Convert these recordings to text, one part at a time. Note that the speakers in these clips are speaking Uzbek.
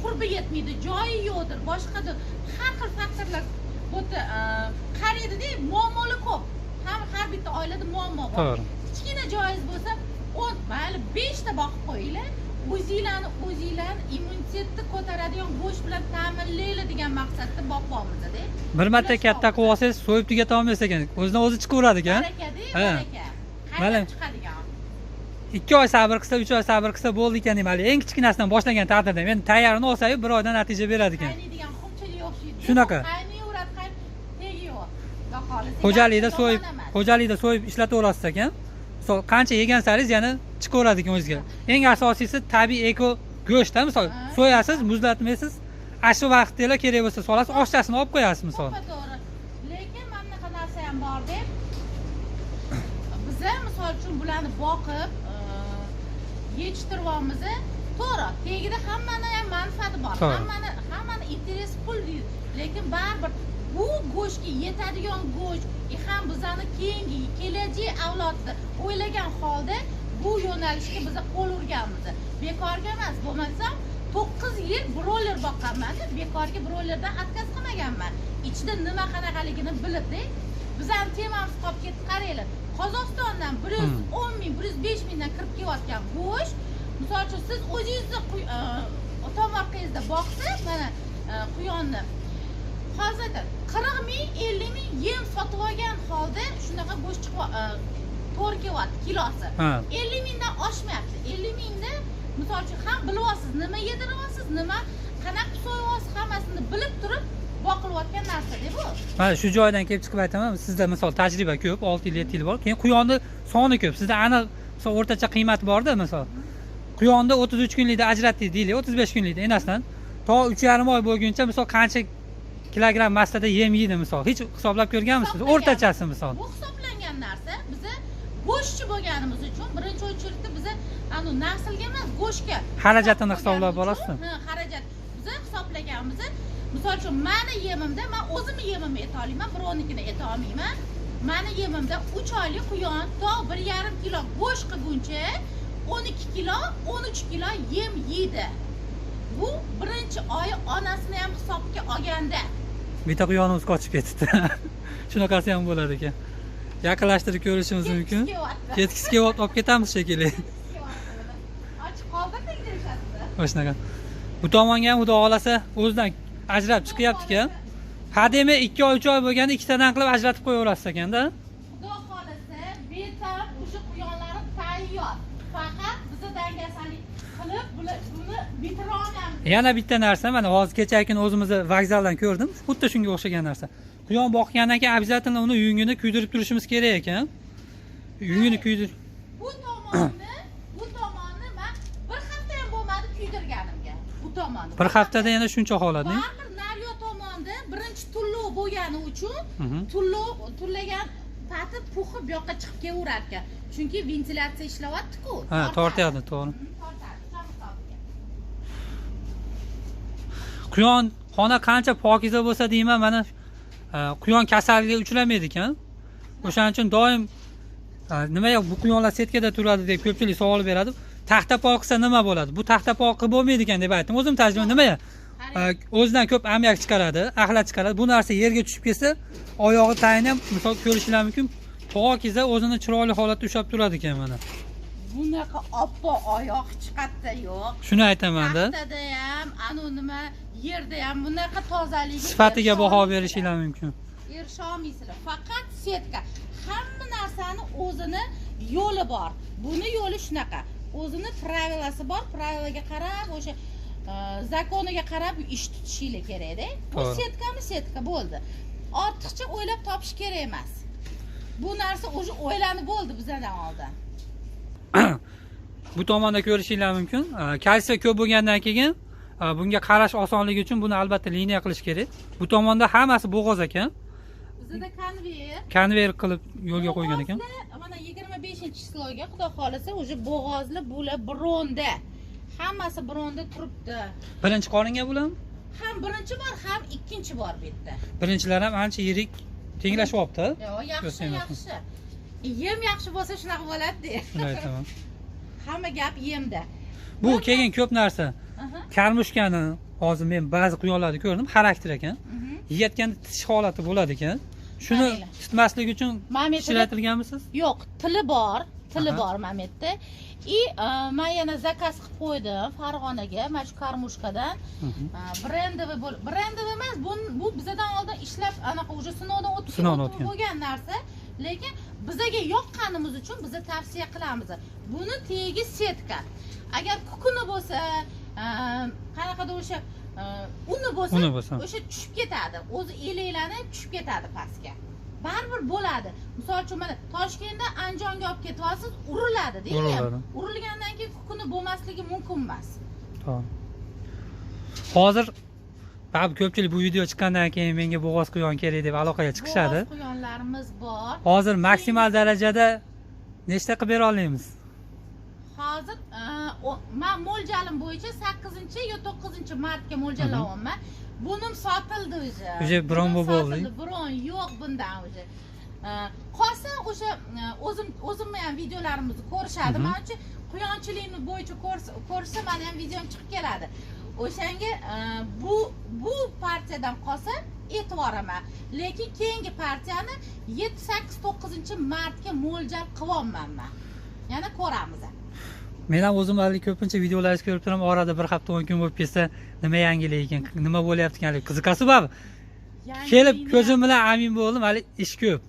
Qurbi yetmaydi, joyi yo'qdir, boshqadir, har xil faktorlar bu yerda qaraydida, muammolar ko'p. Ham har bitta oilada muammo bor. Kichkina joyingiz bo'lsa, 10, mayli, 5 ta boqib qo'yinglar. O'zinglarni immunitetni ko'taradigan go'sht bilan ta'minlaylik degan maqsadda boqyapmiz-da. Bir marta katta qilib olsangiz, so'yib tugata olmaysiz ekan. O'zidan o'zi chiqaveradi ekan. Barakada, Ha. baraka. Mana. Qaynab chiqadigan. 2 oy sabr qilsa, 3 oy sabr qilsa bo'ldi ekan deyman. Eng kichkinasidan boshlagan taqdirda ham endi tayyorini olsangiz, bir oyda natija beradi ekan. Qaynaydigan xumchaga o'xshaydi. Shunaqa. Qaynayveradi, tegi yo'q. Xudo xohlasa. Xo'jalikda Yaxshi, so'yib, yomon emas. xo'jalikda so'yib ishlataverasiz ekan. Misol, qancha yegan saringiz yana chiqaveradi ekan o'zingizga. Eng asosiysi tabiiy eko go'shtda, misol, so'yasiz, muzlatmaysiz. Ana shu vaqtda kerak bo'lsa solasiz, oshchasini olib qo'yasiz misol. To'ppa-to'g'ri. Lekin mana bunaqa narsa ham bor deb. Biza misol uchun bularni boqib, yetishtiryapmiz. To'g'ri, tagida hammani ham manfaati bor. Hammani interesi pul deydi. Lekin baribir bu go'shtga yetadigan go'sht ham bizani keyingi kelajak avlodni o'ylagan holda bu yo'nalishga biza qo'l urganmiz. Bekorga emas, bo'lmasam 9 yil broiler boqqanman, bekorga broilerdan отказ qilmaganman. Ichida nima qanaqaligini bilib-da, bizani temamiz qolib ketdi, qaranglar. Qozog'istondan bir yuz o'n ming, 105 mingdan kirib kelayotgan go'sht, misol uchun siz o'zingizni tomorqangizda boqsa, mana quyonni hozir 40 ming, 50 ming yem sotib olgan holda shunaqa go'sht chiqib, to'g'ri kelyapti kilosi. 50 mingdan oshmayapti. 50 mingda misol uchun ham bilyapsiz, nima yediryapsiz, nima qanaqa so'yapsiz, hammasini bilib turib boqilayotgan narsa-da bu. Mana shu joydan kelib chiqib aytaman, sizda misol tajriba ko'p, 6 yil, 7 yil bor. Keyin quyonni soni ko'p. Sizda aniq misol o'rtacha qiymat borda, misol. Quyonni 33 kunlikda ajratdik deylik, 35 kunlikda enasidan to 3,5 oy bo'lguncha misol qancha kilogramm massada yem yeydi misol. Hech hisoblab ko'rganmisiz? Hisoblagan. O'rtachasi misol. Bu hisoblangan narsa. Biza go'shtchi bo'lganimiz uchun birinchi очередь biza anu naslga emas, go'shtga Xarajatini hisob hisoblab qo'yganimiz borasizmi? uchun, ha, xarajat. Biza hisoblaganmiz. Misol uchun mani yemimda, men o'zimni yemimni eta olmayman, birovnikini eta olmayman. Mani yemimda 3 oylik quyon to 1,5 kilo go'sht qilguncha 12 kilo, 13 kilo yem yeydi. Bu birinchi oyi onasini ham hisobga olganda. Bitta quyonimiz qochib ketdi. Shunaqasi ham bo'ladi ekan. Yaqinlashtirib ko'rishimiz mumkin. Kelyapti. Ketkisi kelyapti, olib ketamiz shekilli. Ochiq qoldirdik deyishadi. Mana shunaqa. Bu tomonga ham xudo xohlasa o'zidan ajrab chiqyapti ekan. Hademay 2 oy, 3 oy bo'lganda ikkitadan qilib ajratib qo'yaverasiz ekanda. Xudo xohlasa, betam o'sha quyonlari tayyor. Faqat biza dangasalik qilib buni bitira olmaymiz. Yana bitta narsa, mana hozir kechagi kuni o'zimizni vokzaldan ko'rdim. Xuddi shunga o'xshagan narsa. Quyon boqqandan keyin обязательно uni yungini kuydirib turishimiz kerak ekan. Yungini kuydir. Bu tomonni men bir hafta ham bo'lmadi kuydirganimga. Bu tomonni. Bir haftada yana shuncha holat, ne? Baribir naryo tomonda birinchi tullov bo'lgani uchun tullov tullagan pati puxi bu yoqqa chiqib kelaverar ekan. Chunki ventilyatsiya ishlayapti-ku. Ha, tortyapti, to'g'ri. Tortadi, o'sha hisobiga. Quyon xona qancha pokiza bo'lsa deyman, mana quyon kasalligiga uchramaydi ekan. O'shaning uchun doim nimaga bu quyonlar setkada turadi deb ko'pchilik savol beradi. Taxtapol qilsa nima bo'ladi? Bu taxtapol qilib bo'lmaydi ekan deb aytdim. O'zim tajriba nimaga? O'zidan ko'p ammiak chiqaradi, axlat chiqaradi. Bu narsa yerga tushib ketsa, oyog'i tagini ham misol ko'rishinglar mumkin. Pokiza o'zini chiroyli holatda ushlab turadi ekan mana. Bunaqa oppoq oyoq hech qayerda yo'q. Shuni aytaman-da. Taxtada ham, anu nima, yerda ham bunaqa tozaligi. Sifatiga baho berishinglar mumkin. Erisha olmaysizlar. Faqat setka. Hamma narsani o'zini yo'li bor. Buni yo'li shunaqa. O'zini правила si bor, правила ga qarab, o'sha закон iga qarab ish tutishinglar kerakda. Bu setkami, setka bo'ldi. Ortiqcha o'ylab topish kerak emas. Bu narsa уже o'ylanib bo'ldi bizdan oldin. Bu tomonda ko'rishinglar mumkin. Kalsiy ko'p bo'lgandan keyin bunga qarash osonligi uchun buni albatta liniya qilish kerak. Bu tomonda hammasi bo'g'oz ekan. Bizda konveyer. Konveyer qilib yo'lga qo'ygan ekan. Bo'g'ozli, mana 25-число ga xudo xohlasa уже bo'g'ozli bular bronda. Hammasi bronda turibdi. Birinchi qoringa bular? Ham birinchi bor, ham ikkinchi bor bu yerda. Birinchilar ham ancha yirik tenglashyapti. Yo'q, yaxshi, Ko'rsanglar. yaxshi. Yem yaxshi bo'lsa shunaqa bo'ladi-da. Shuni aytaman. Hamma gap yemda. Bu keyin ko'p narsa. Karmushkani Hozir men ba'zi quyonlarni ko'rdim, xarakter ekan. Yeyotganda tish holati bo'ladi ekan. Shuni tutmaslik uchun ishlatilganmisiz? Yo'q, tili bor, tili bor mametda. И men yana zakaz qilib qo'ydim Farg'onaga, mana shu karmushkadan. Brendовый, brendовый emas, bu bizadan oldin ishlab anaqa уже sinovdan o'tib bo'lgan narsa, lekin bizaga yoqqanimiz uchun biza tavsiya qilamiz. Buni tegi setka. Agar kukuni bo'lsa, qanaqadir o'sha uni bo'lsa, o'sha tushib ketadi. O'zi elaklanib tushib ketadi pastga. Baribir bo'ladi. Misol uchun mana Toshkentda Andijonga olib ketyapsiz, uriladi, deymi? Urilgandan keyin kukuni bo'lmasligi mumkin emas. To'g'ri. Hozir baribir ko'pchilik bu video chiqqandan keyin menga bo'g'oz quyon kerak deb aloqaga chiqishadi. Bo'g'oz quyonlarimiz bor. Hozir maksimal darajada nechta qilib bera olamiz? Hozir men mo'ljalim bo'yicha 8 yo 9 martga mo'ljallayapman. Bunim sotildi уже. Уже bron bo'ldi. Bron yo'q bundan уже. Qolsa o'sha o'zimni ham videolarimizni ko'rishadi. Menimcha quyonchilikni bo'yicha ko'rsa meni ham videom chiqib keladi. O'shanga bu partiyadan qolsa e'tiboraman. Lekin keyingi partiyani 7, 8, 9 martga mo'ljal qilyapman men. Yana ko'ramiz. Men ham o'zim hali ko'pincha videolaringizni ko'rib turaman, orada bir hafta 10 kun bo'lib ketsa, nima yangilik ekan, nima bo'lyapti ekan deb qiziqasiz baribir. Kelib ko'zim bilan amin bo'ldim, hali ish ko'p.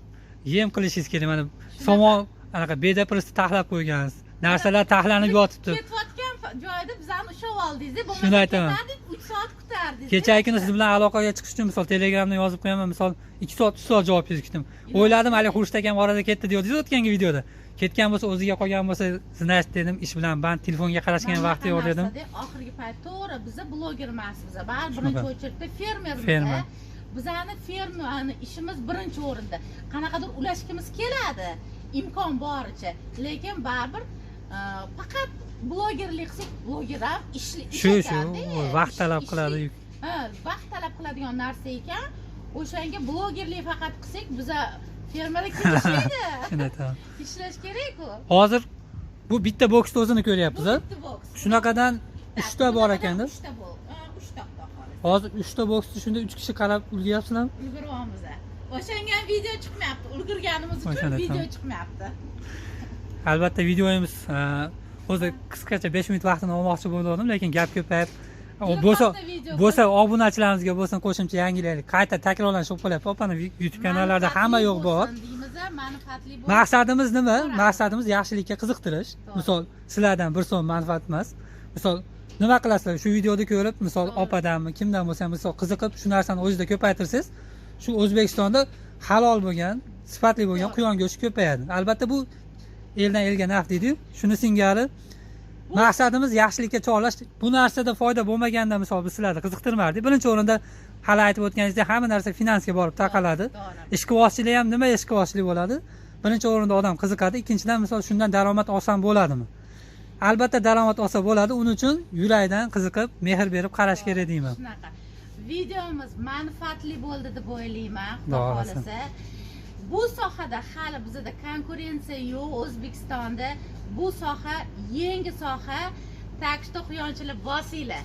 Yem qilishingiz kerak. Mana somon anaqa bedaprosni taxlab qo'ygansiz. Narsalar taxlanib yotibdi. Ketayotgan joyda bizani ushlab oldingiz, bo'lmasa ketardik, 3 soat kutardik. Kecha kuni siz bilan aloqaga chiqish uchun misol Telegramdan yozib qo'yaman, misol 2 soat, 3 soat javob yozib kutdim. O'yladim, hali Xurshid akam orada ketdi deyodingiz o'tgangi videoda. Ketgan bo'lsa, o'ziga qolgan bo'lsa, значит dedim, ish bilan band, telefonga qarashgan vaqti yo'q dedim. Oxirgi payt to'g'ri, biz bloger emasmiz. Baribir birinchi o'rinda fermermiz. Bizani fermani ishimiz birinchi o'rinda. Qanaqadir ulashgimiz keladi, imkon boricha. Lekin baribir faqat blogerlik qilsak, bloger ham ishli ish shu vaqt talab qiladi. Ha, vaqt talab qiladigan narsa ekan. O'shanga blogerlik faqat qilsak, biza fermada kim ishlaydi? Ishlash kerak-ku. Hozir bu bitta boksni o'zini ko'ryapmiz, a? Shunaqadan 3 ta bor ekanda. 3 ta bu, 3 ta xudo xohlasa. Hozir 3 ta boksni shunda 3 kishi qarab ulguryapsizlarmi? Ulguryapmiz. O'shanga ham video chiqmayapti. Ulgurganimiz uchun video chiqmayapti. Albatta videomiz o'zi qisqacha 5 minut vaqtini olmoqchi bo'ldim, lekin gap ko'payib bo'lsa obunachilarimizga bo'lsin qo'shimcha yangiliklar qayta takrorlanish bo'lib qolyapti. Opani YouTube kanallarida hamma yo'q bor. Maqsadimiz nima? Maqsadimiz yaxshilikka qiziqtirish. Misol sizlardan bir so'm manfaat emas. Misol nima qilasizlar? Shu videoni ko'rib, misol opadanmi, kimdan bo'lsa ham misol qiziqib shu narsani o'zingizda ko'paytirsangiz, shu O'zbekistonda halol bo'lgan, sifatli bo'lgan quyon go'shti ko'payadi. Albatta bu eldan elga naf deydi-yu. Shuni singari maqsadimiz yaxshilikka chorlash. Bu narsada foyda bo'lmaganda misol biz sizlarni qiziqtirmardik. Birinchi o'rinda hali aytib o'tganingizdek hamma narsa finansga borib taqaladi. Ishqibozchilik ham nima ishqibozchilik bo'ladi? Birinchi o'rinda odam qiziqadi, ikkinchidan misol shundan daromad olsam bo'ladimi? Albatta daromad olsa bo'ladi, uning uchun yurakdan qiziqib, mehr berib qarash kerak deyman. Shunaqa. Videomiz manfaatli bo'ldi deb o'ylayman, xudo xolasa. Bu sohada hali bizda konkurensiya yo'q O'zbekistonda. Bu soha yangi soha. Tak что quyonchilar bosinglar.